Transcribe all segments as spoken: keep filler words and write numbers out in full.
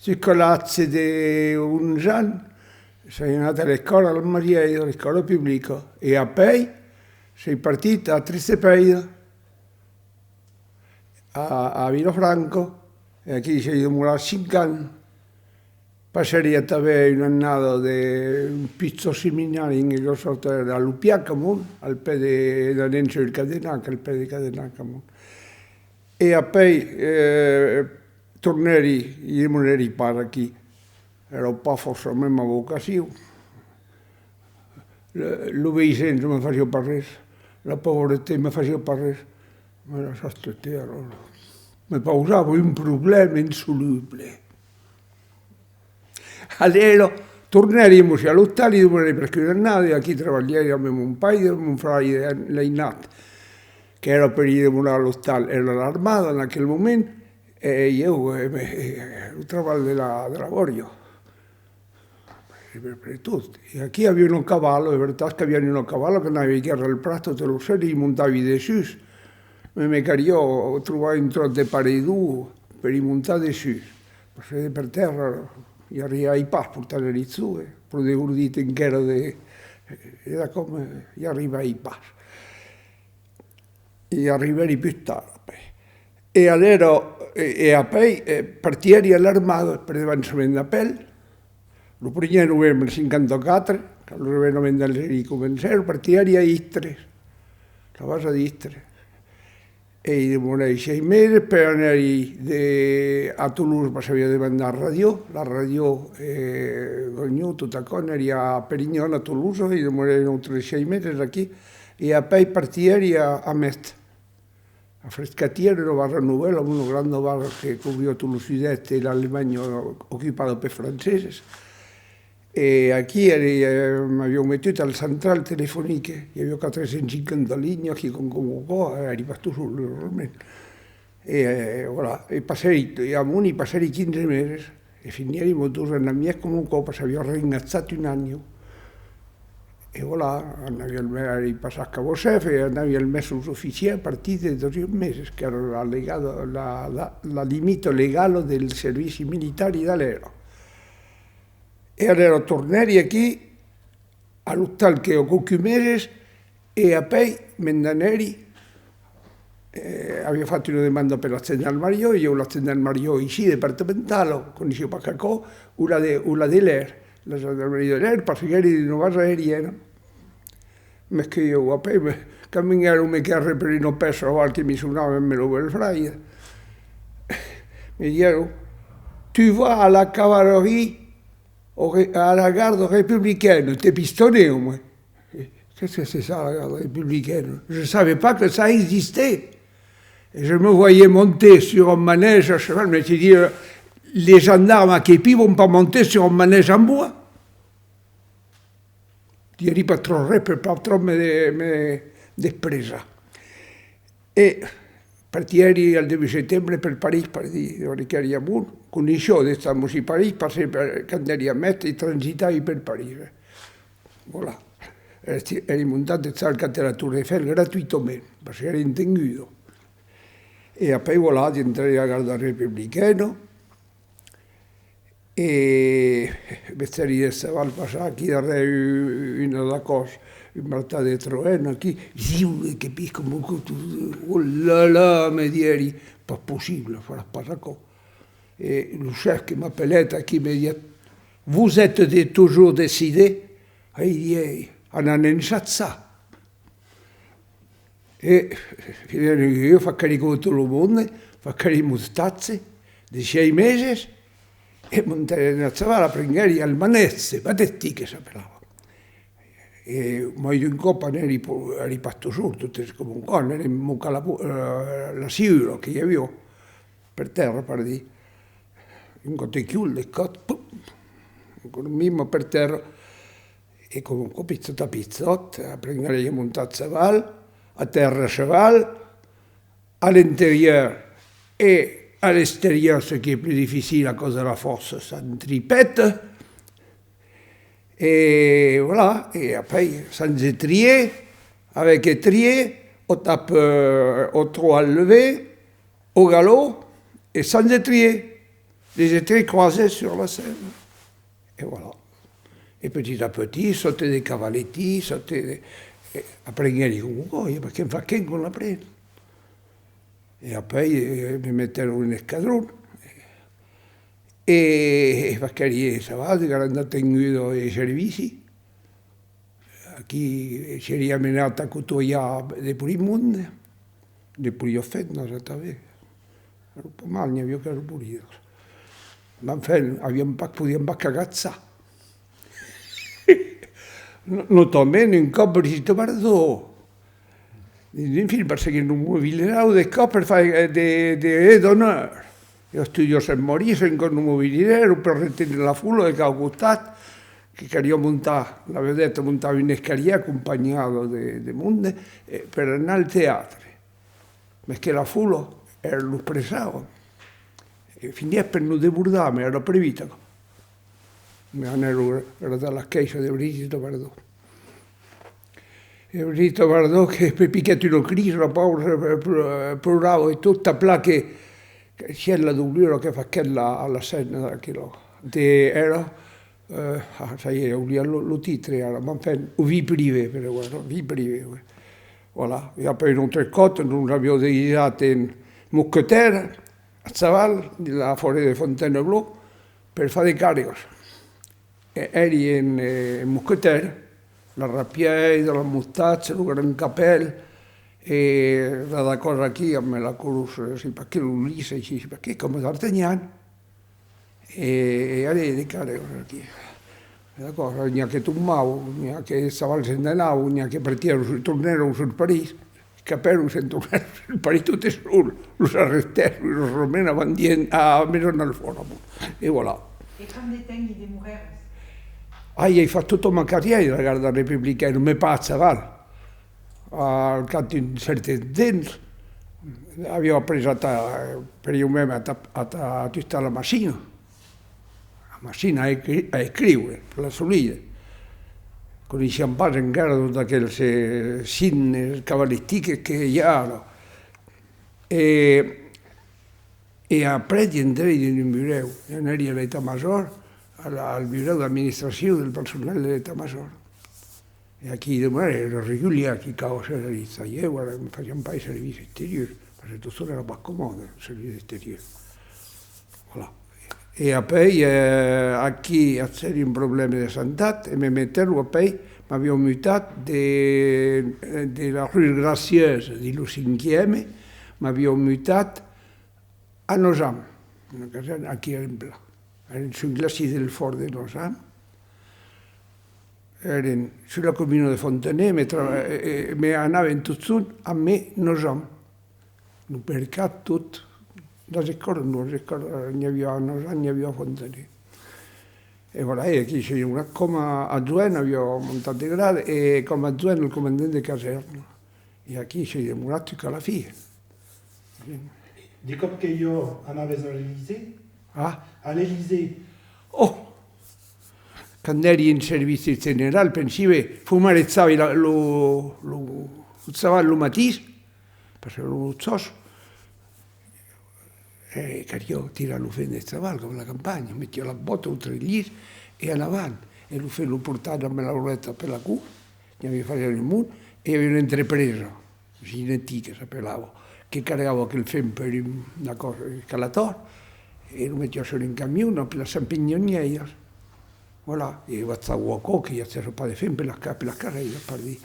Jusca l'atge de onze ans, soi anat a l'escòla al Marièira, a l'escòla publica, e apèi soi partit a Tristepèira, a, a Vilafranca, e aquí soi demorat cinc ans. Passèri atanben una annada de un pichon seminari en aquela sòrta a Lupiac amont, al pè de, de Nenso del Cadenac, al pè de Cadenac amont. E apèi, eh, tornèri, i demorèri pas aquí. Èra pas fòrçament ma vocacion. Le, l'obeïssença me fasiá pas res, la pauvreté me fasiá pas res. Mès la chasteté, alors, me causava un problèma insoluble. Alèra, tornèri, mos, a l'ostal, i demorèri presque una annada, e aquí trabalhèri amb mon paire, mon fraire l'ainat, qu'èra per i demorar a l'ostal, èra a l'armada en aquel moment, e ieu, e, e, lo trabalh de la, de la bòria. E per, per tot. E aquí aviá una cavala, es vertat qu'aviá una cavala qu'anava veire al prat tot lo ser, i montavi dessús. Me, me caliá trobar un tròç de paredon per i montar dessús. Parce que per tèrra i arribavi pas, portant èri jove, pro degordit enquèra de, e d'aquò me, i arribavi pas. I arribèri pus tard, apèi. E alèra, e, e apèi, eh, partièri a l'armada per devançament d'apèl. Lo primièr novembre cinquanta-quatre, quand los evenaments d'Algeria comencèron, partièri a Istres, la basa d'Istres. E i demorèri sièis meses, per anèri de, a Tolosa, parce qu'aviá demandat ràdio, la ràdio, eh, ganhó tot aquò, anèri a Peringnon, a Tolosa, i demorèri un autre sièis meses aquí, e apèi partièri a, a Metz. A Frescatièr, una basa novèla, una granda basa que cobriá tot lo sud-èst e l'Alemanha ocupada pels franceses. E aquí èri, eh, m'avián metut al central telefonic, eh. I aviá quatre cents cinquanta linhas, quicòm coma aquò, eh, èri pas tot sol, realament. E, eh, voilà, e passèri, e amont i passèri quinze meses. E finiguèri mos dos ans e mièg coma aquò, parce qu'aviá rengatjat un an. E voilà, anavi al mes, èri passat cabo chef, e anavi al mes sous-officier a partir de dotze meses, qu'èra la legada, la, la, la limita legala del servici militari d'alèra. E alèra tornèri aquí, a l'ostal que quauques meses, e apèi me n'anèri, eh, aviá fach una demanda per la gendarmariá, ieu la gendarmariá aicí, departamentala, coneissiá pas qu'aquò, o la de, o la de l'èr, la gendarmariá de l'èr, parce qu'èri dins una basa aeriana. Mès que ieu, apèi, me, quand venguèron me quèrre per una pèça aval que mi sonava emé lo bèl-fraire, me dièron: « Tu vas à la cavalerie au ré-, à la garde républicaine, t'es pistonné au moins. » « Qu'est-ce que c'est ça, la garde républicaine ? Je savais pas que ça existait. Et je me voyais monter sur un manège à cheval. » Mais tu dis, euh, les gendarmes à képi vont pas monter sur un manège en bois. Dièri pas tròp res per pas tròp me, me despresar. E partièri al debut setembre per París, per dire, de qu'èri amont, coneissiá d'estar amont a París, parce que per, quand èri a Metz, e transitavi per París, eh. Voilà. Èri, èri montat d'estar al cap de la Tour Eiffel gratuitament, parce qu'èri entenguda. E apèi, voilà, dintrèri a la garda republicaina, e vegèri de chaval passar aquí darrèr u-, una Lacoste, un martà de Troèna aquí, ziu, e que pisca mon còp, oh là là, me dièri, pas possible, faràs pas aquò. E lo chef que m'apelèt aquí me dièt: « Vous êtes de, toujours décidé ? » E dièri: « Anam ensajar. » E, ieu faguèri coma tot lo monde, faguèri mon estatge de sièis meses e montèri a chaval, aprenguèri al manètge, batèsti que s'apelava. E mai d'un còp anèri po-, èri pas tot sol, totes coma un còp, anèri mocar la po-, eh, la siura que i aviá per tèrra, per dire. Un còp de cul, de còp, pum! Economia per tèrra. E coma un còp, pichòt a pichòt, aprenguèri a montar a chaval, a tèrra a chaval, à l'intérieur et à l'extérieur, ce qui est plus difficile à cause de la force centripète. Et voilà, et après, sans étrier, avec étrier, on tape, euh, au trot à lever, au galop et sans étrier. Les étaient croisés sur la Seine. Et voilà. Et petit à petit, sauter des cavaletti, sauter des... Et aprenguèri coma aquò, eh, perque fa qu'un qu'on l'apren. E apèi, eh, me metèron en escadron. E, e faguèri, eh, saval, de granda tenguda e servici. Aquí, eh, seriam anats a cotoiar de polit monde, de polidas femnas atanben. Èran pas mal, n'i aviá qu'èran polidas. Mas enfin, aviam pas, podiam pas qu'agachar. No-, notament un còp Brigitte Bardot. Dins un film, perseguint lo mobilièr, de còps per far de, de, de d'honneur. E estudiós en Maurice, en còp lo mobilièr, per reténer la fola de cada costat, que caliá montar, la vedeta montava un escalièr acompanhada de, de monde, eh, per anar al teatre. Mès que la fola, eh, los pressava. E finièt per nos desbordar, mès èra previst aquò. Me anèron gardar la quèissa de Brigitte Bardot. E Brigitte Bardot que me piquèt una crisa, la paura, eh, pl-, eh, plorava e tot, tan plan que, que sièt la dolura que faguèt la, la scèna d'aquela. De, èra, eh, ah, ça y est, ai oblidat lo, lo titre ara, mès enfin, o Vie privée, per èra, non? Vie privée, oui. Voilà. E apèi un autre còp, nos avián deguisats en mosquetaires, a chaval, dins la forêt de Fontainebleau, per far de cargas. E èri en, eh, en mosquetaire, la rapièira, la mostacha, lo grand capèl, e la, la còsa aquí, amb la crotz, eh, sai pas qué, lo lis, aicí, sai pas qué, coma d'Artagnan. E, e allez, de cargas aquí. D'acòrd, n'i a que tombavan, n'i a que chaval se'n anavan, n'i a que partièron, se tornèron sus París. Capèron, se'n tornèron sus París totes sols. Los arrestèron e los remenavan dins, a Maison Alfort. E voilà. E quant de temps i demorèretz? Ai, ai fach tota ma carrièira a la Garda Republicaina, mès pas a chaval. Al cap d'un certain temps, aviá après a ta-, per ieu mème a ta-, a ta-, a tustar la machina. La machina a escri-, a escriure, per la solide. Coneissiam pas encara totes aqueles, eh, signes cabalestics que i a ara. E, e après, dintrai dins un burèu, anèri a l'État-major, a la, al burèu d'administracion del personal de l'État-major. E aquí demorèri, èra regulièr, aquí cau èsser a l'État. Ieu, ara, me fasián pas de servici exterior, parce que tot çò èra pas comòde, servici exterior. Voilà. E apèi, eh, aquí agèri un problèma de santat e me metèron apèi, m'avián mutat de, de la rue Gracieuse, dins lo cinquième, m'avián mutat a Nogent, una casèrna aquí a Rempla. Èrem sul glacis del fòrt de Nogent. Èrem sus la comuna de Fontenay, me tra-, e, e, me anàvem totjorn amb Nogent. Lo mercat, tot, las escòlas, las escòlas, n'i aviá a Nogent, n'i aviá a Fontenay. E voilà, e aquí soi entrat coma adjoint, aviá montat de grade, e coma adjoint al comandant de casèrna. E aquí soi demorat jusqu'a la fin. De còp que jo anàvetz a l'Elysée? Ah? A l'Elysée. Oh! Quand èri en servici general, pensi, ben, fau marejar la, lo, lo, lo chaval lo matin, parce que lo chòs, eh, caliá tirar lo fum de chaval, coma la campanha, metiá las bòtas, lo treilhís, e en avant, e lo fum lo portavan amb la roleta per la cort, n'i aviá fasiá un mond, e i aviá una entrepresa, Ginetti, que s'apelava, que carregava aquel fum per un, una còsa, un escalatòr, e lo metiá sus un camion, amb las champinhonièiras. Voilà, e vaig saber aquò, que i agèsse pas de fum per las ca-, per las carrèiras, per dire.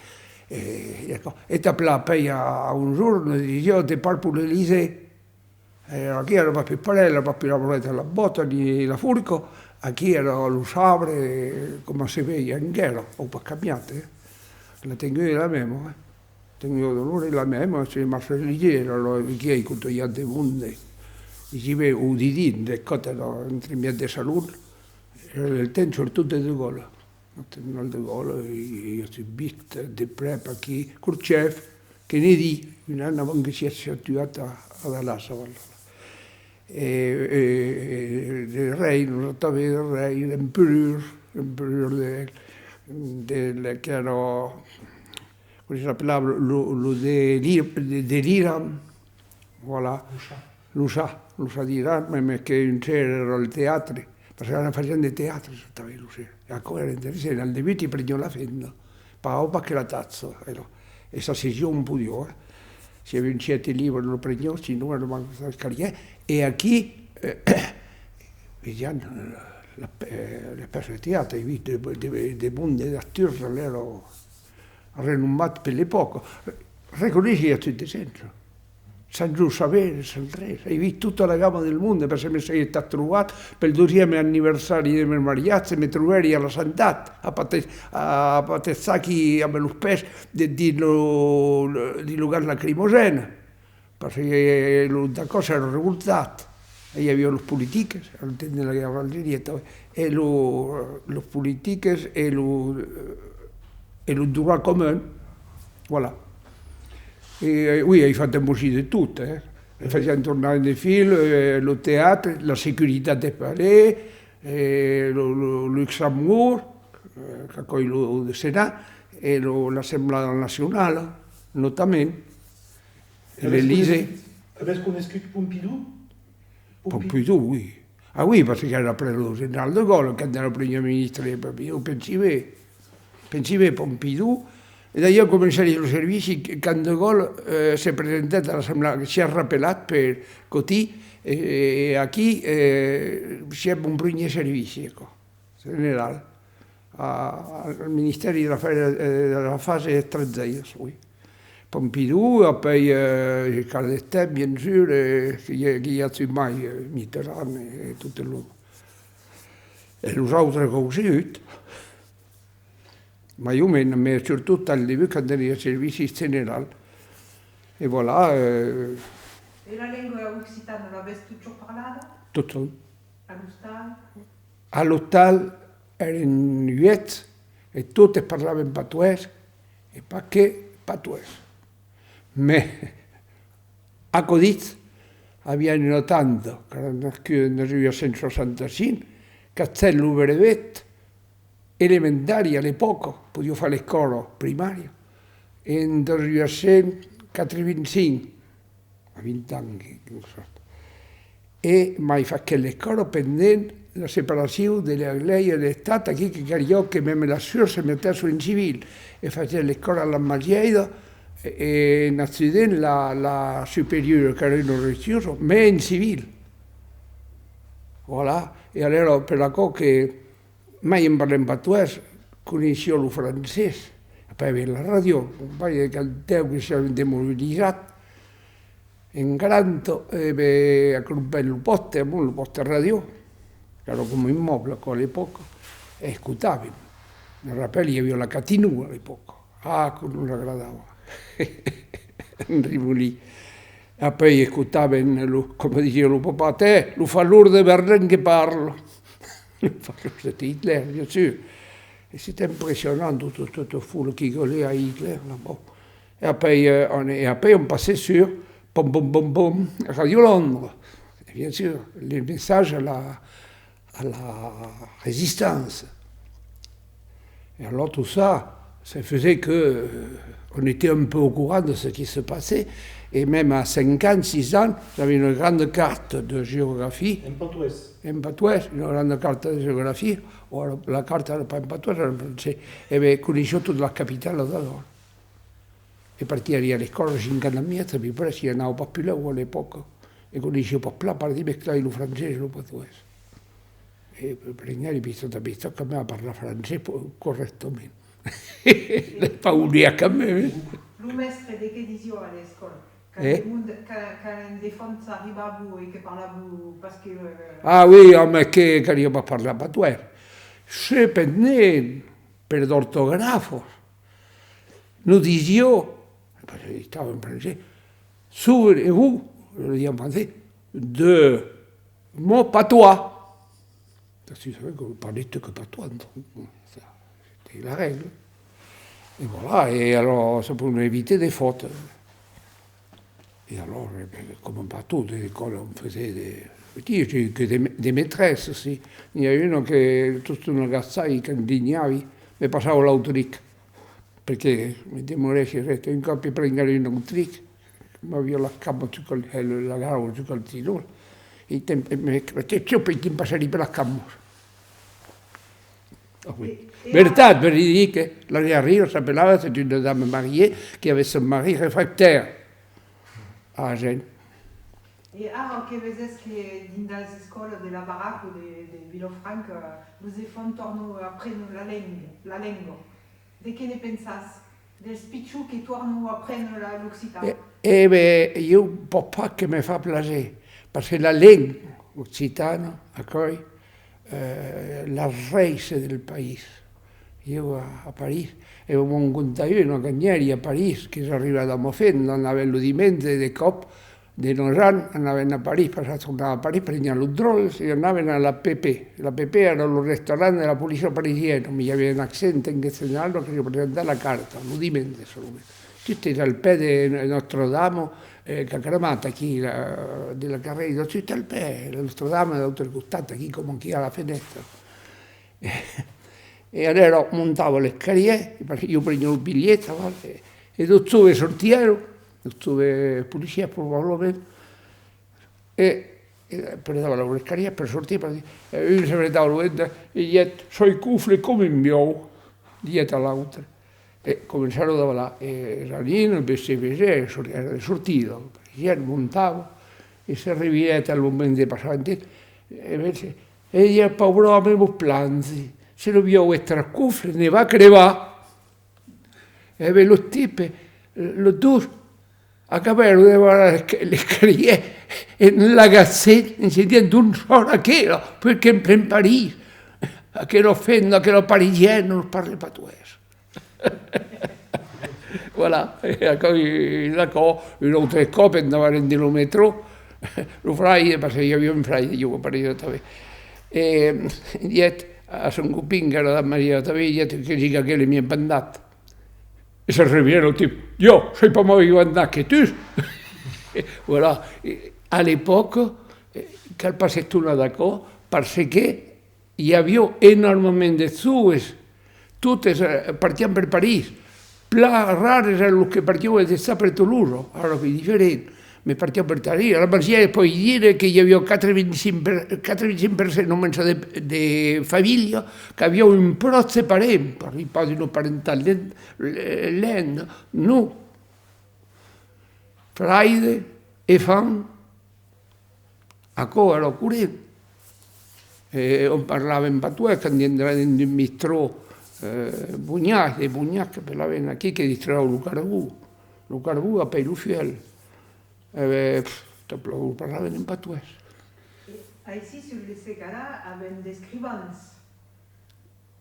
E, e aquò. E tan plan, apèi, a, a un jorn, nos disiá: «Départ pour l'Elysée.» E aquí èra pas pus parelh, èra pas pus la roleta, la bòta, ni la forca, aquí èra lo sabre, coma se vei enguèra, an pas cambiat, eh. La tenguda es la mèma, eh. Tenguda de l'ora es la mèma, se marcha legièr, alòrs, aquí ai cotoiat de monde. Ici, ben, o didin, de còp, èra entremièg de salon, èra del temps, surtot de De Gaulle. Lo general De Gaulle, i, i ai vist de prèp aquí, Khrouchtchev, Kennedy, un an avant que sièsse tuat a, a Dallas, a Valhalla. E, e, e de rei, nos aviam de rei, l'emperor, l'emperor de, de, de, qu'èra, coma s'apelava, lo, lo de l'I-, de, de l'Iran, voilà. Lo Shah. Lo Shah, lo sadiràn, mème que un ser èra al teatre, parce que ara fasián de teatre tanben lo ser. E aquò èra interessant, al debut i prenián la femna, pagavan pas que la taxa, èra. E s'assesián ont podián, eh. Si avián siète libres, lo prenián, sinon èra manca de carrièr. E aquí, eh, vesián, eh, la, eh, la pèça de teatre, ai vist de, de, de monde, d'actors, alèra, renomat per l'epòca. Reconeissi a tot de sens. Sans lo saber, sans res. Ai vist tota la gama del monde, parce que me soi estat trobat pel deuxième anniversari de mon mariatge, me trobèri a la Santat, a pate-, a patesar aquí amb los pès de, dins lo, dins lo gas lacrimogène. Parce que lo, d'aquò s'èra revoltat. E i aviá los politics, al temps de la guèrra d'Algeria, e lo, los politics e lo, e lo droit commun, voilà. E, eh, oui, ai fach un bocin de tot, eh. E fasián tornar en desfile, eh, lo teatre, la securitat del palais, eh, lo, lo Luxembourg, eh, qu'acuelh lo, lo Senat, e lo, l'Assemblada Nacionala, notament. E l'Elysée. Avètz conescut Pompidou? Pompidou, oui. Ah oui, parce qu'èra après lo general de Gaulle, quand èra primièr ministre, Pompidou, pensi ben. Pensi ben, Pompidou. E d'ailleurs, comencèri lo servici quand de Gaulle, eh, se presentèt a l'Assemblada, siá rapelat per Coty, e, e aquí, eh, siá mon primièr servici, aquò. General, a, al Ministèri de l'Afar, eh, de las Afars Estrangièrs, oui. Pompidou, apèi, eh, Giscard d'Estaing, bien sûr, e que i a, que i a sus mai, eh, Mitterrand e, e tot lo, e los autres qu'an seguit. Mai o mens, mès surtot al debut, quand èri al servici general. E voilà, eh. E la lenga occitana, l'avètz totjorn parlada? Totjorn. A l'ostal? A l'ostal èrem uèch e totes parlavan patoès e pas que patoès. Mès, aquò dit, aviam una tanta, qu'èra nascuda en dètz-a-uèch cent soixante-cinq, qu'agèt lo brevet elementari a l'epòca, podiá far l'escòla primària, en dètz-a-uèch cent quatre-vint-cinc. A vint ans, en quelque sorte. E mai faguèt l'escòla pendent la separacion de la Glèisa e de l'Estat, aquí que caliá que mème las surs se metèsson en civil, e faguèt l'escòla a la Malhèida, e, e en accident la, la superiora, qu'èra una religiosa, mès en civil. Voilà, e alèra per aquò que mai en parlem patoès, coneissiá lo francés. Apèi aviam la ràdio, comprenhatz, quand que siam demobilizats, en quaranta, e ben, acrompèm lo pòste, amont lo pòste ràdio, qu'èra coma un mòble, aquò, a l'epòca, e escotàvem. Me rapèli, i aviá la Catinoux a l'epòca. Ah, que nos agradava! En Rivoli. Apèi escotàvem lo, coma disiá lo papà, tè, lo falor de Berlin que parla. Lo falor, c'était Hitler, bien sûr. E c'était impressionnant, tota, tota fola qui gueulait à Hitler, là, bon. E apèi, euh, on, e apèi on passait sur pom, pom, pom, pom, Radio Londres. Et bien sûr, les messages à la, à la résistance. Et alors tout ça, ça faisait que, euh, on était un peu au courant de ce qui se passait. Et même à cinq ans, six ans, j'avais une grande carte de géographie. En patoès. En patoès, une grande carte de géographie. Ou alors, la carte n'était pas en patoès, elle était en français. E ben, coneissiá totas las capitalas d'alhors. E partièri a l'escòla cinc ans e mièg, a peu près, si anava pas pus lèu a l'epòca. E coneissiá pas plan, pardí, mesclar lo francés e lo patoès. E prenguèri pichòt a pichòt quand même a parlar francés po-, corrèctament. L'ai pas oblidat quand même, eh. Lo mèstre de qué disiá a l'escòla? Quand, eh? De monde, quand, quand un d'enfants arribava e que parlava pas que, euh... Ah oui, òme, que caliá pas parlar patoès. Cependant, per d'ortografas, nos disiá, parce que estava en francés, souvenez-vous, je le dis en français, de mon patois. Parce que vous savez que vous parlez que patois, donc, bon, ça, c'était la règle. Et voilà, et alors, ça pour nous éviter des fautes. Et alors, eh ben, comme partout, à l'école, on faisait des, petit, j'ai eu que des, des maîtresses aussi. Il y a une que, toute une agaçavi, quand dinhavi, me passava l'autric. Perque me demorèssi ret. Un còp i prenguèri un autric, m'aviá la cama sul cal-, eh, la garra sul calcinòl. Ils t'em-, me, me, te, te, ils t'empassèri per las cambas. Ah oui. E, e vertat, veridic, eh? La Garriga s'apelava, c'est une dame mariée qui avait son mari réfractaire à Agen. E ara que veses que dins las escòlas de la Baraca o de, de Vilafranca, los enfants tornan aprene la lenga, la lenga, de qué ne pensas? Dels pichons que tornan aprene la, l'occitan. E, e ben, ieu pòt pas que me fa plaser, parce que la lenga occitana, aquò's, eh, la raiç del país. Ieu a, a París, e vos contavi una ganhèri a París, qu'es arribada a Mofent, anàvem lo dimenge, de còp, de nòu ans, anàvem a París, passar tornar a París, preniam los dròlles e anàvem a la P P. La P P èra lo restaurant de la polícia parisiana, mas i aviá un accent en general, donc se presentava la carta, lo dimenge solament. Tot es al pè de Nòstra Dama, eh, qu'a cremat aquí, la, de la carrèira, tot al pè, la Nòstra Dama de l'autre costat, aquí, coma aquí a la fenèstra. E alèra montava l'escalièr, e parce que ieu preniá lo bilhet, e, e dos joves sortièron, dos joves policièrs probablament, e, e per davalà l'escalièr, per sortir, per dire, e un se metava lo ventre e dièt: «Soi cofle coma un buòu», dièt a l'autre. E comencèron a davalar, e Janine, el B C B G, èra de sortida, lo parisièr, montava, e se revirèt al moment de passar en tèt, e ben, e dièt: «Paure òme, vos plangi, se lo buòu es tròp cofle, ne va crebar.» E ben, los tipes, los dos, acabèron de davalar l'escalièr, e l'agacèt, en se dient: «D'ont sòrt aquela? Perqué me pren París? Aquela femna, aquela parisièna, nos parla patoès.» Voilà, e aquò, e aquò, un autre còp, en davalent dins lo metrò, lo fraire, parce que i aviá un fraire, ieu, a París tanben, e dièt a son copin, qu'èra dab Maria tanben, dièt: «Que siga aquel, mièg bandat.» E se revirèt lo tip: «Ieu soi pas mai bandat que tu.» Voilà, e a l'epòca, e cal pas s'estonar d'aquò, parce que i aviá enormament de joves, totes, eh, partián per París. Plan rares èran los que partián de Tolosa, ara qu'es diferent, mas partián per París. A la Margèla pòdi dire que i aviá quatre-vingt-cinc per, quatre-vingt-cinc per cent o mens de, de familhas qu'avián un pròche parent, parli pas d'una parentat len-, lenda, non. Fraire, enfant, aquò èra corrent. E òm parlava en patoès quand dintràvem d'un bistrò, eh, Bonhac, de Bonhac, qu'apelavan aquí, que distribuava lo carbon. Lo carbon, apèi lo fuèl. E ben, pff, tot plan, parlavan en patoès. E aicí, sul Secalar, avèm d'escrivans.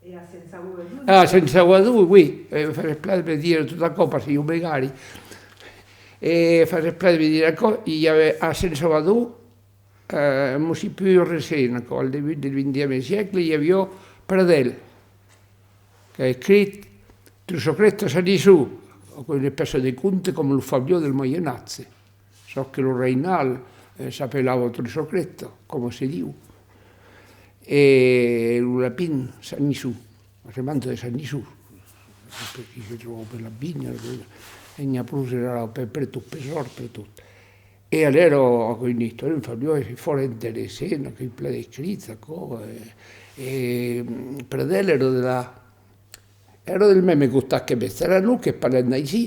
E a Sent Salvador? A Sent Salvador, oui. E fasiá plan de me dire tot aquò, parce que ieu m'egari. E fasiá plan de me dire aquò, i aviá a Sent Salvador, eh, un bocin pus recent, aquò, al debut del vingtième siècle, i aviá Pradèl, qu'a escrit Truchocrèsta Sanisson, aquò's una espècia de conte coma lo Fabliau del Moyen Âge. Çò que lo Rainal, eh, s'apelava Truchocrèsta, coma se diu, e lo Lapin Sanisson, la semanta de Sanisson, perque se trobava per las vinhas, e n'i a pro, èra per, pertot, pels òrts, pertot. E alèra, aquò's una istòria, un Fabliau, es fòrt interessant, aquò's plan escrit, aquò, e, e, mm, Pradèl èra de la, èra del mème costat que Mestranhon, que parlem d'aicí,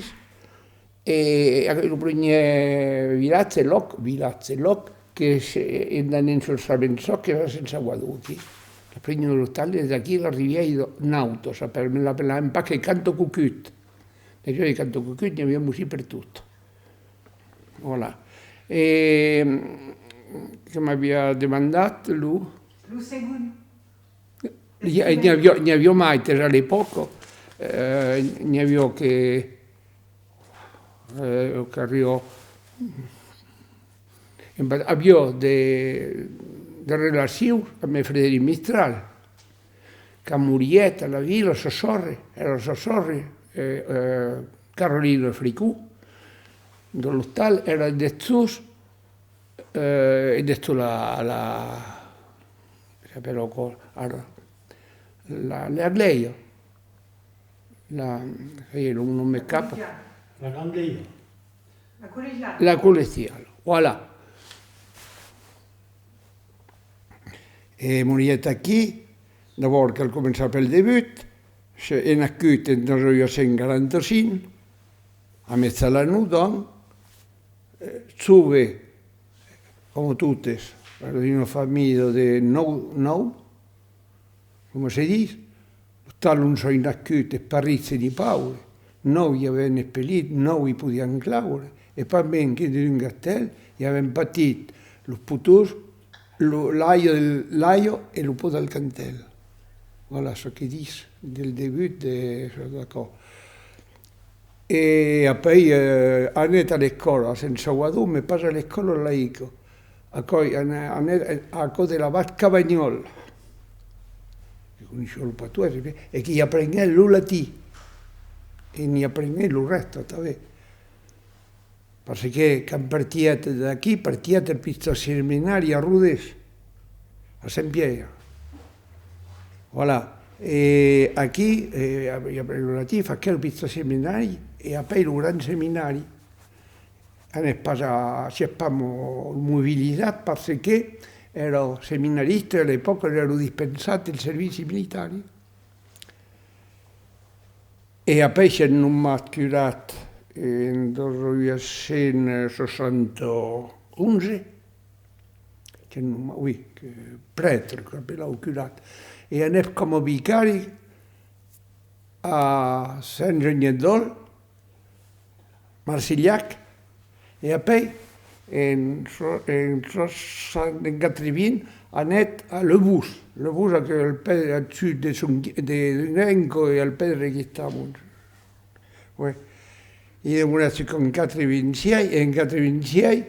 e aquò's lo primièr vilatge, lòc, vilatge, lòc, que se, en anant sul Savençòc, qu'èra Sent Salvador, aquí. La primièra ostal es aquí, la Rivièira Nauta, s'apèla, mas l'apelavan pas que Canta Cocut. D'ailleurs, de Canta Cocut, n'i aviá un bocin pertot. Voilà. E, que m'aviá demandat lo... Lo segond. N'i a-, n'i aviá, n'i aviá maites a l'epòca. Eh, n'i aviá que, eh, qu'aviá, aviá de, de relacions amb Frederic Mistral, quand morièt a la vila, sa sòrre, èra sa sòrre, eh, eh, Carolina Fricou, de l'ostal, èra dessús, eh, e dessús la, la, s'apèla aquò ara, la, la glèia, la, ça y est, lo nom m'escapa. La Gran Glèia. La Collegiala. La Collegiala, voilà. E morièt aquí, d'abòrd cal començar pel debut, se, es nascut en dètz-a-uèch cent quaranta-cinc, a Mètzalanon, donc, eh, jove, coma totes, èra d'una familha de nòu, nòu, coma se ditz, los talons son nascuts, es pas riche ni paure, nòu i avèm espelit, nòu i podiam claure, e pas mens que dins un castèl i avèm patit los potons, lo, l'aiga del, l'aiga e lo pòt del castèl. Voilà çò que ditz del debut de, d'aquò. E apèi, eh, anèt a l'escòla a Sent Salvador, mas pas a l'escòla laïca. Aquò's, anè-, anèt a cò de l'abat Cabanhòl, que coneissiá lo patoès, e que i aprenguèt lo latin, e n'i aprenguèt lo rèsta tanben. Parce que quand partièt d'aquí, partièt al pichòt seminari a Rodés, a Sent Pièire. Voilà. E aquí, eh, i aprenguèt lo latin, faguèt lo pichòt seminari e apèi lo grand seminari. Anèt pas a, sièt pas mo-, mobilizat parce que èra seminarista e a l'epòca èra dispensat del servici militari. E apèi sièt nomat curat en dètz-a-uèch cent seissanta onze, sièt nomat, oui, que, prètre, qu'apelavan curat, e anèt coma vicari a Sent Genièt d'Òlt, Marsilhac, e apèi, en so-, en soixante, en quatre-vingts, anèt a Le Bous. Le Bous, aquò's al pè, al sud de son, de, de Renco e al pè de Requestamont. Oui. I demorèt jusqu'en quatre-vingt-sièis, e en quatre-vingt-sièis,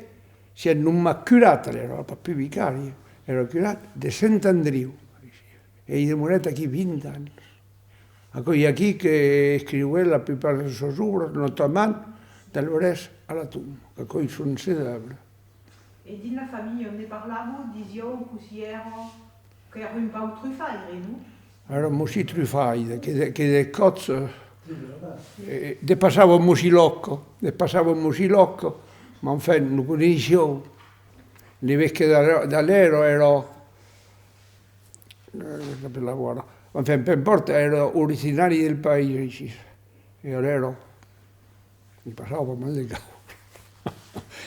sièt nomat curat, alèra, pas pus vicari, èra curat de Sent Andriu. E i demorèt aquí vint ans. Aquò's aquí que escriuèt la plupart de sas òbras, notament d'Alvarés a la tomba, qu'aquò's son chef-d'œuvre. E dins la familha ne parlavan, disián cossí èra, qu'èra un pauc trufaire, non? Èra un mossur trufaire, que de, que de còps, eh, eh, depassava un mossur Lòca, depassava un mossur Lòca, mas enfin, lo coneissián. L'evesque d'Alè-, d'Alèra èra, eh, s'apelava ara. Enfin, peu importe, èra originari del país, aicí. E alèra, i passava pas mal de causas.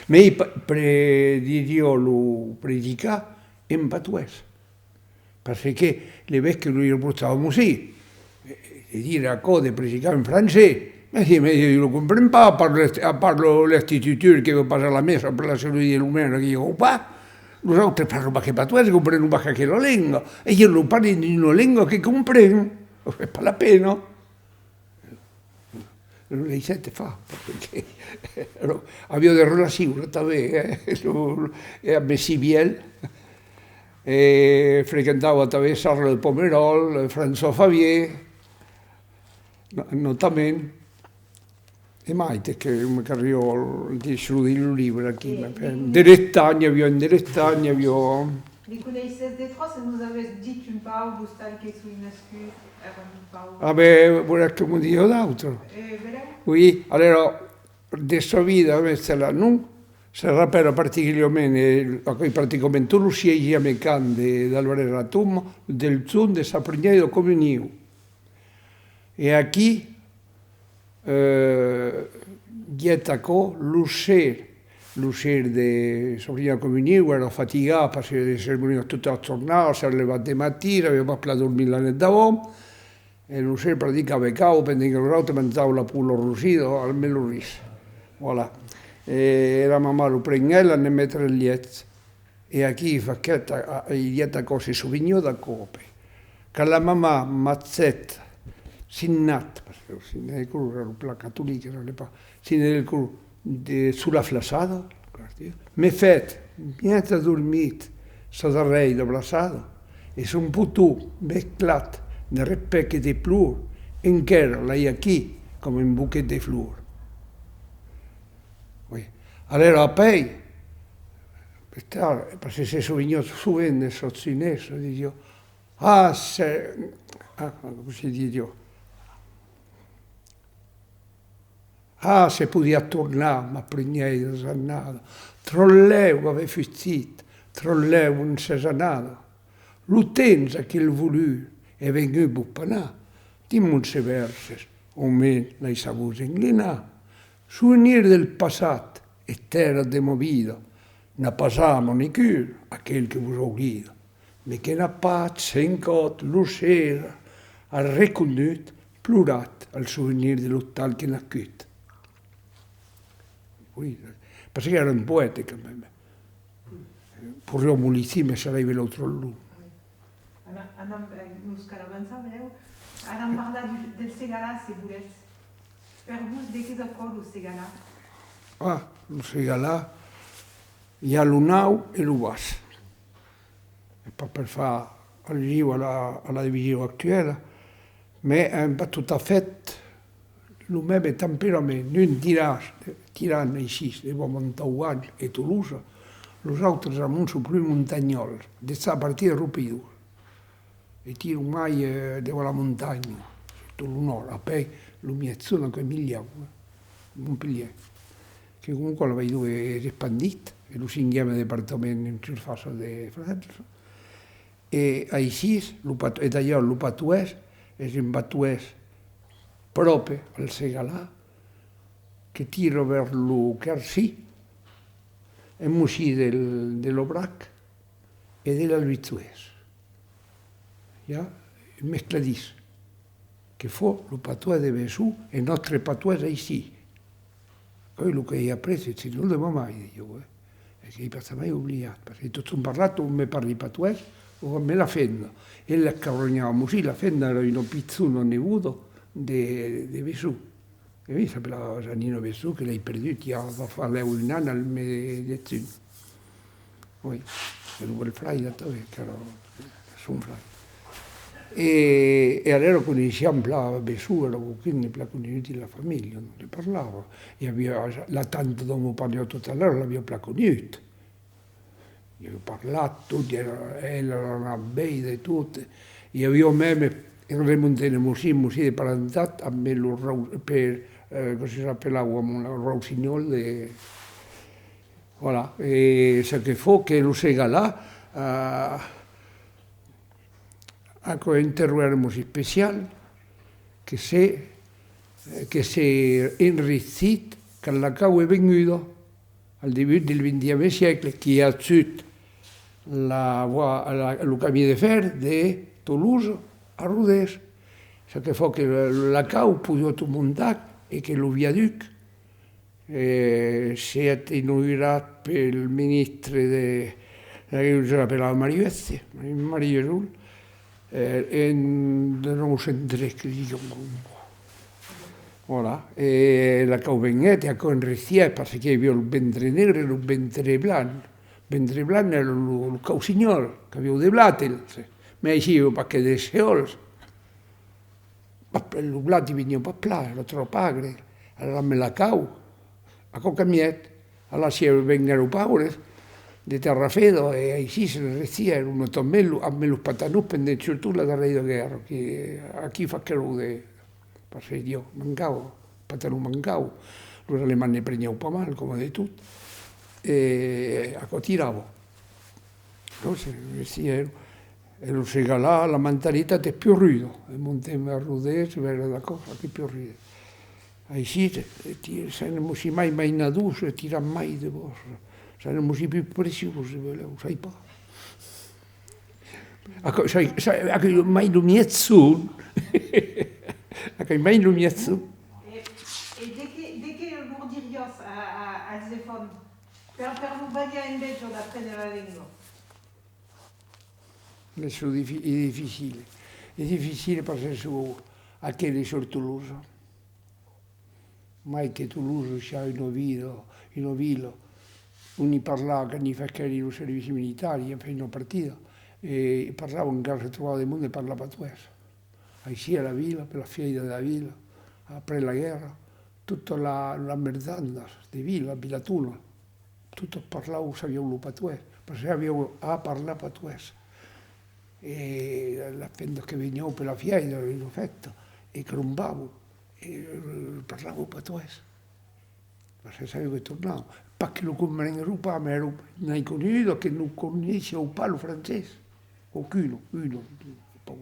Mas i pa-, pre-, disiá lo predicar en patoès. Parce que l'evesque li reprochava, mossur, de dire aquò, de predicar en francés. Mas si, mas jo lo compren pas, a part l'est-, a part lo, l'institutor que vòu passar la messa per la salut de lo maire que i a pas, los autres parlan pas que patoès, comprenon pas qu'aquela lenga, e ieu lo parli dins una lenga que compren, es pas la pena. Lo laissèt far, perque, alors, aviá de relacions, tanben, eh, lo, lo, e amb Sibièl, e frequentava tanben Charles de Pomerol, François Favier, no-, notament, e maites que me calriá dins lo libre aquí, e, mas, de l'Estanh, i aviá un de l'Estanh, i aviá... Li coneissètz de tròç, se nos avètz dit un pauc, l'ostal que soi nascut, èra un pauc... Ah ben, volètz que vos diga d'autres? Eh, belèu. Oui, alèra, de sa vida, ben, se la non, se rapèla particulièrament, e aquò's practicament tot lo sièisième cant de, d'Alvarés a la tomba, del jorn de sa primièra comunion. E aquí, eh, i a aquò, lo ser, lo ser de sa primièra comunion, èra fatigat, parce que de ceremonias tota la jornada, s'èra levat de matin, aviá pas plan dormit la net d'avant, e lo ser practicava, becava, pendent que los autres manjavan la pola rosida, al melorís. Voilà. E la mamà lo prenguèt, l'anèt metre al lièch. E aquí faguèt, a, a, i a aquò, se soveniá d'aquò, apèi. Quand la mamà m'agèt signat, parce que lo signe de crotz èra plan catolic, èra pas, signe de crotz de, sus la flaçada, me fèt, mièg adormit, sa darrèira abraçada, e son poton mesclat de respèct e de plor, enquèra l'ai aquí coma un boquet de flor. Oui. Alèra apèi, Pus tard, parce que se soveniá sovent de sas junèssas, disiá: Ah, se, ah, cossí disiá? Ah, se podiá tornar, ma primièra annada, tròp lèu avèm fugit, tròp lèu ont s'es anada. Lo temps, aquel volur, es vengut vos panar, dins mos vèrses, au mens laissatz-vos englenar. Sovenir del passat, es tèrra de ma vida, n'a pas âma ni cur aquel que vos oblida, mes que n'a pas cent còps lo ser arreconut, plorat al sovenir de l'ostal que nascut. Oui, parce que èra un poèta quand même. Poiriá molestir, mes serà l'autre long. Anam, anam, eh, nos cal avançar, benlèu. Anam parlar du, del Segalar, se volètz. Per vos, de qu'es aquò, lo Segalar? Ah, lo Segalar, i a lo naut e lo bas. Es pas per far allusion a la, a la division actuèla, mes es pas tot a fèt lo mème temperament. D'uns tirans, tirans aicí, de Bois-Montauban e Tolosa, los autres amont son plus montanhòls, de sa partida Riupeirós. E tiran mai, eh, de la montanha, surtot lo nòrd, apèi lo miègjorn, aquò es Milhau, eh, Montpelhièr, que coma aquò l'Avairon es espandit, es lo cinquième departament en surfaça de França. E aicí, lo pat-, e d'ailleurs, lo patoès es un patoès pròpe al Segalar, que tira vers lo Quercy, en mossi del, de l'Aubrac e de l'Albisoès. I a un mescladís que fa lo patoès de Besson e nòstre patoès aicí. Aquò es lo qu'ai aprés, es lo de ma maire, ieu, eh. E qu'ai pas jamai oblidat, parce que totjorn parlat, o me parli patoès, o me la femna. Ela carronhava mossi, la femna èra una pichona neboda de, de Besson. E oui, s'apelava Janina Besson, que l'ai perdut i a, va far lèu un an al mes de junh. Oui, e lo bèl-fraire tanben, qu'èra son fraire. E, e alèra coneissiam plan Besson, èra quauqu'un de plan conegut dins la familha, ne parlava. I aviá la tanta dont vos parliá tot a l'ora, l'aviá plan conegut. I aviá parlat, tot, i èra, ela èra anada veire e tot. I aviá mème, en remontant mossi, mossi de parentat, ambe lo Rau-, per, eh, cossí s'apelava, ambe lo Raussinhòl de, voilà. E çò que fa que lo Segalar, eh, aquò es un terroir mossi especial, que se, eh, que s'es enrichit quand la cau es venguda. Al debut del vingtième siècle, qu'i a agut la voie, la, lo camin de fèr de Tolosa a Rodés. Çò que fa que la, la cau podiá tot montar e que lo viaduc, eh, sièt inaugurat pel ministre de, de, se l'apelava Mariuèsse, Mariuèjol, eh, en de nou cents tres, que digam. Voilà. E la cau venguèt, e aquò enrichièt, parce que i aviá lo ventre negre e lo ventre blanc. Ventre blanc èra lo, lo caucinhòl, qu'aviá de blat, el, se. Mai aicí i aviá pas que de seòls. Pas ple-, lo blat i veniá pas plan, èra tròp agre. Alara ambe la cau, aquò cambièt. Alara sièi venguèron paures de tèrra freda, e aicí se ne restièron, tanben lo, ambe los patanons pendent surtot la darrièra guèrra, que aquí faguèron de, parce que, Dieu, mancava, patanons mancava, los Alemands ne prenián pas mal, coma de tot, e aquò tirava. Non, se, se, e, e lo Segalar, la mentalitat es pus ruda, e montem a Rodés, ben, d'accord, aquí pus ruda. Aicí, e, e ti-, sèm mossi mai mainadors, e tiram mai de vòstra, sèm mossi pus preciós, e belèu, sai pas. Aquò, sai, sai, aquò, mai lo miègjorn. Aquò, mai lo miègjorn. E, e de qué, de qué lor diriás a, a, als enfants per, per lor balhar enveja d'aprene la lenga? Mas es difi-, es dificile. Es dificile parce que son aqueles sus Tolosa. Mai que Tolosa siá una vila, una vila ont i parlava, quand i faguèri lo servici militar, i en fèri una partida, e i parlava, encara se trobava de monde parlar patoès. Aicí a la vila, per la fièira de la vila, après la guèrra, totas la, las merjandas de vila, vilatona, totas parlavan, sabián lo patoès, parce que avián a parlar patoès. E las femnas que venián per la fièira, una fèsta, e crombavan, e, eh, parlavan patoès. Parce que sabián que tornavan. Pas que lo comprenguèron pas, mas èra mai conegut que non coneissián pas lo francés. Aucuna, una, pas.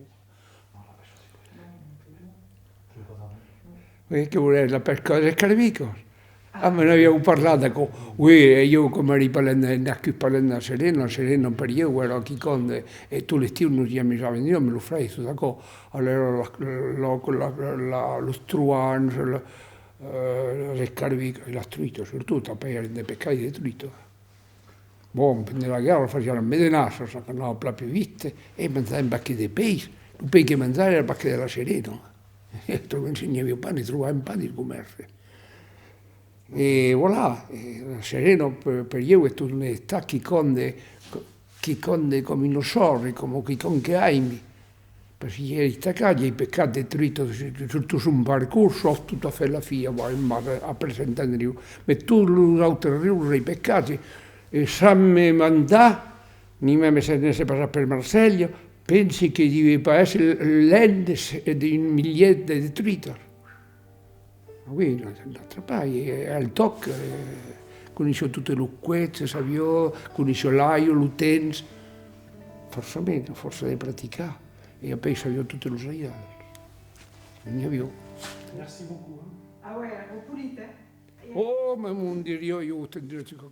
Oui, que volètz, la pesca dels escarbicas? Ah, me n'avián parlat d'aquò. Oui, e ieu, coma èri pas lèu, nascut pas lèu de la Serena, la Serena per ieu èra quicòm de, e tot l'estiu nos i amusàvem, ieu, amb los fraires, tot aquò. Alèra, la, la, la, la, los truans, la, eh, los escarbicas, e las truitas, surtot, après, èrem de pescaires de truitas. Bon, pendent la guèrra fasián las medenasas, çò qu'anava plan pus viste, e manjàvem pas que de peis. Lo peis que manjàvem èra pas que de la Serena. E autrament, se n'i aviá pas, ne trobàvem pas dins lo comèrci. E voilà, e la Serena, per, per ieu, es tornat estar quicòm de, quicòm de, coma una sòrre, coma quicòm que aimi. Perque i ai estacat, i ai pescat de truitas, surtot sul parcors, sauf tot a fait la fin, a, a, après Sent Andriu. Mès tots los autres rius los ai pescats, e, e sens me mandar, ni mème sens èsser passat per Marselha, pensi que deviá pas èsser lèu de, d'un milièr de, de truitas. Oui, n'ai, n'ai atrapat, e al tòc, eh, coneissiá totes los cuèchs, sabiá, coneissiá l'aiga, lo temps, fòrçament, a fòrça de practicar, e après sabiá totes los airals. N'i aviá. Merci beaucoup, hein. Ah ouais, un polit, hein. Oh, mès mon Dieu, ieu tendrai quicòm.